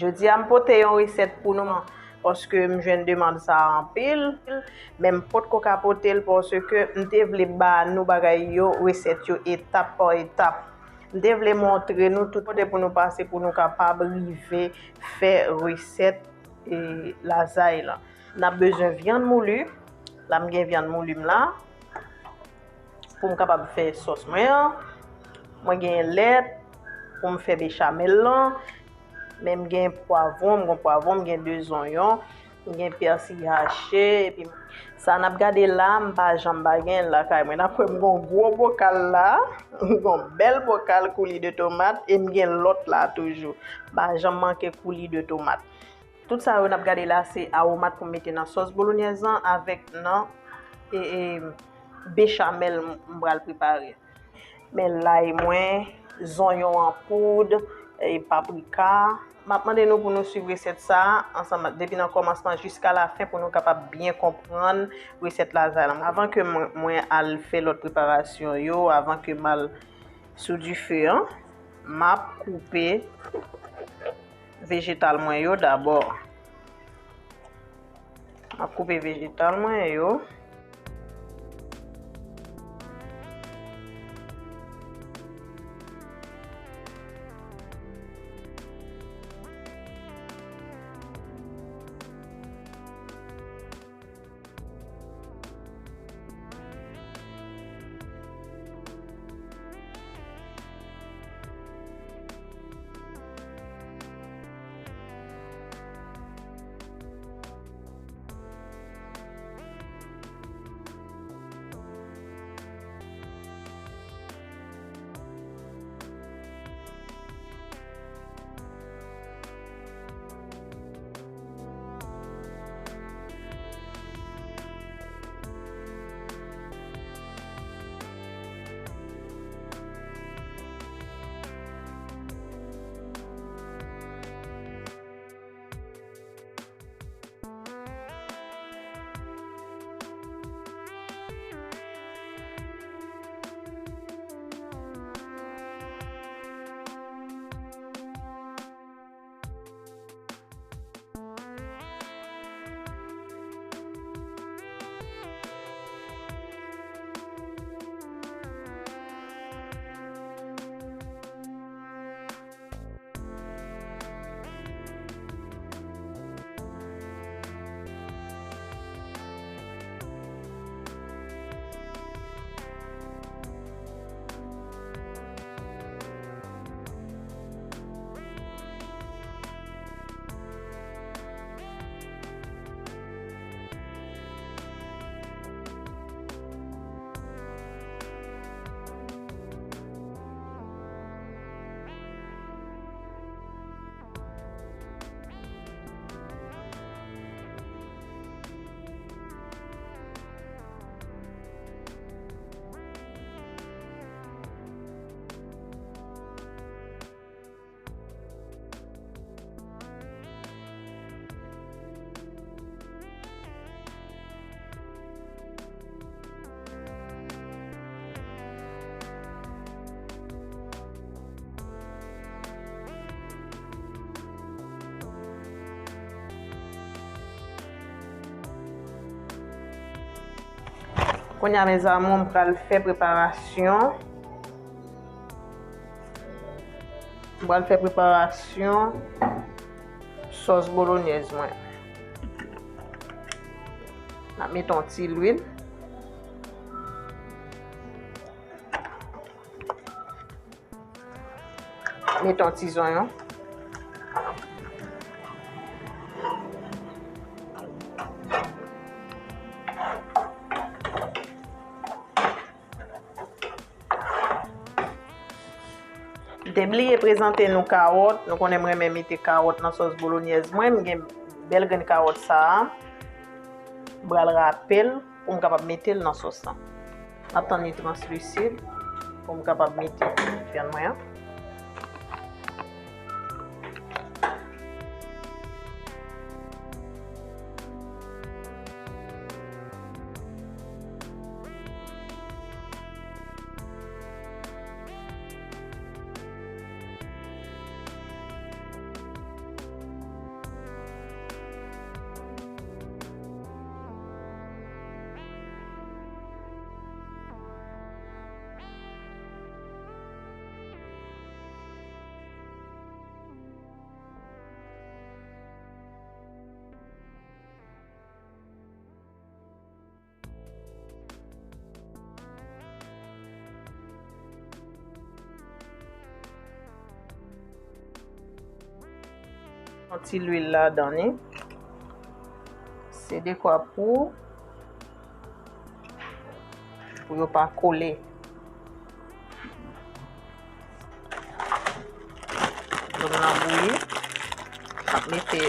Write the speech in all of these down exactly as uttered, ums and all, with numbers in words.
Jodi a m pote yon resèt pou nou, paske m jwenn demann sa a anpil, men m potko ka pote l paske m te vle ba nou bagay yo, resèt yo etap pa etap. M te vle montre nou tout kote pou nou pase pou nou kapab rive fè resèt, e, lazay lan. N ap bezwen vyann mouli. La m gen vyann mouli m la pou m kapab fè sòs mwen an. Mwen gen lèt pou m fè bechamèl lan. Men m gen pwavwon, m gen pwavwon, m gen de zonyon, m gen pèsi hache, epi sa n ap gade la, m pa janm pa gen l lakay mwen. N ap wè m gen yon gwo bokal la, m gen yon bèl bokal kouli de tomat, e m gen lòt la toujou. M pa janm manke kouli de tomat. Tout sa yo n ap gade la, se awomat pou m mete nan sòs bolonyèz lan avèk nan, e, e, bechamèl m, m pral prepare. Men lay mwen, zonyon an poud, e, paprika. M ap mande nou pou nou swiv resèt sa a ansanm, depi nan kòmansman jiska lafen pou nou kapab byen konprann resèt lazay lan. Avan ke mwen, mwen al fè lòt preparasyon yo, avan ke m al sou dife an, m ap koupe vejetal mwen yo dabò. M ap koupe vejetal mwen yo. Kounye a, mes amours, m pral fè preparasyon. M pral fè preparasyon sòs bolonyèz mwen. M ap mete yon ti lwil. Mete yon ti zonyon. M te bliye prezante nou kawòt. Nou konnen m renmen mete kawòt nan sòs bolonyèz mwen. M gen bèl grenn kawòt sa a. M pral rape l pou m kapab mete l nan sòs lan. M ap tann li translisid pou m kapab mete vyann mwen an. Yon ti lwil ladan li. Se dekwa pou, pou yo pa kole. Dlo m nan bouyi. M ap mete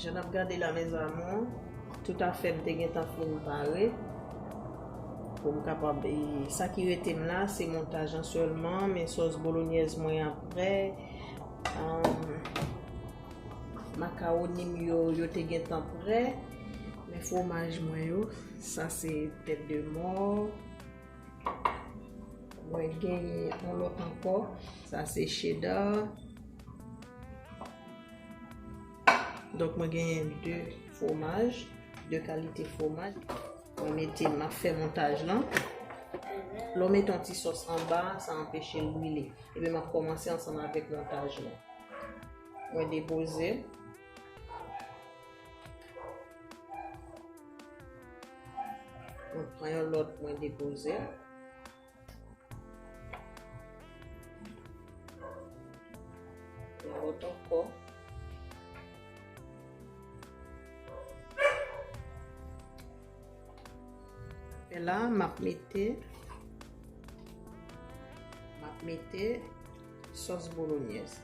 Jan n ap gade la, mes amours, tout afè m te gentan fin pare. Pou m kapab, e, sa ki rete m la, se montaj an sèlman, men sòs bolonyèz mwen an prè. Ahn, makawoni m yo, yo te gentan prè. Men fwomaj mwen yo, sa se tèt de mò. Mwen genyen yon lòt ankò. Sa se cheda. Donk, mwen genyen de fwomaj, de kalite fwomaj. Mwen mete, m ap fè montaj lan. Lè w mete yon ti sòs anba, sa anpeche l brile. Ebyen, m ap kòmanse ansanm avèk montaj mwen. Mwen depoze. Mwen pran yon lòt, mwen depoze. Yon lòt ankò. E la, m ap mete, m ap mete sòs bolonyèz.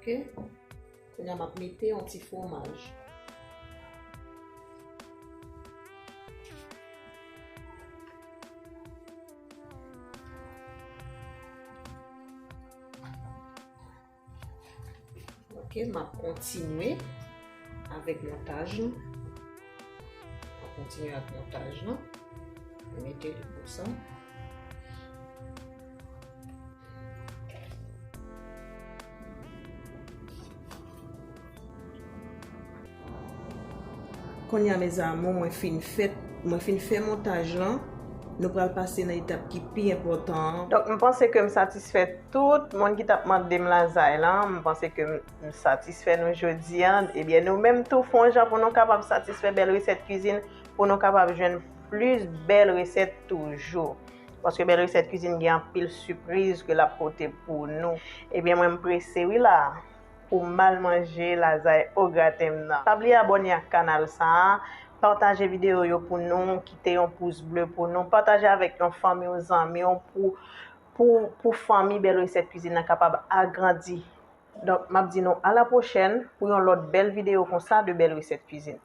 Ok. Kounye a, m ap mete yon ti fwomaj. Ok, m ap kontinye avèk montaj lan. M ap kontinye ak montaj lan. Mete li konsa. Kounye a, mes amours, mwen fin fè, mwen fin fè montaj lan. Nou pral pase nan etap ki pi enpòtan an. Donk, m panse ke m satisfè tout moun ki t ap mande m lazay lan. M panse ke m, m satisfè nou jodi a. Ebyen, nou menm tou, fè yon jan pou nou kapab satisfè Bèl Resèt Kwizin, pou nou kapab jwenn plis bèl resèt toujou. Paske Bèl Resèt Kwizin gen anpil sipriz ke l ap pote pou nou. Ebyen, mwen, m prese wi la, pou m al manje lazay ograten m nan. Pa bliye abòne ak kanal sa a, pataje videyo yo pou nou, kite yon pous ble pou nou, pataje avèk yon fanmi w, zanmi w, pou, pou, pou fanmi Bèl Resèt Kwizin nan kapab agrandi. Donk, m ap di nou a la pwochèn pou yon lòt bèl videyo konsa de Bèl Resèt Kwizin.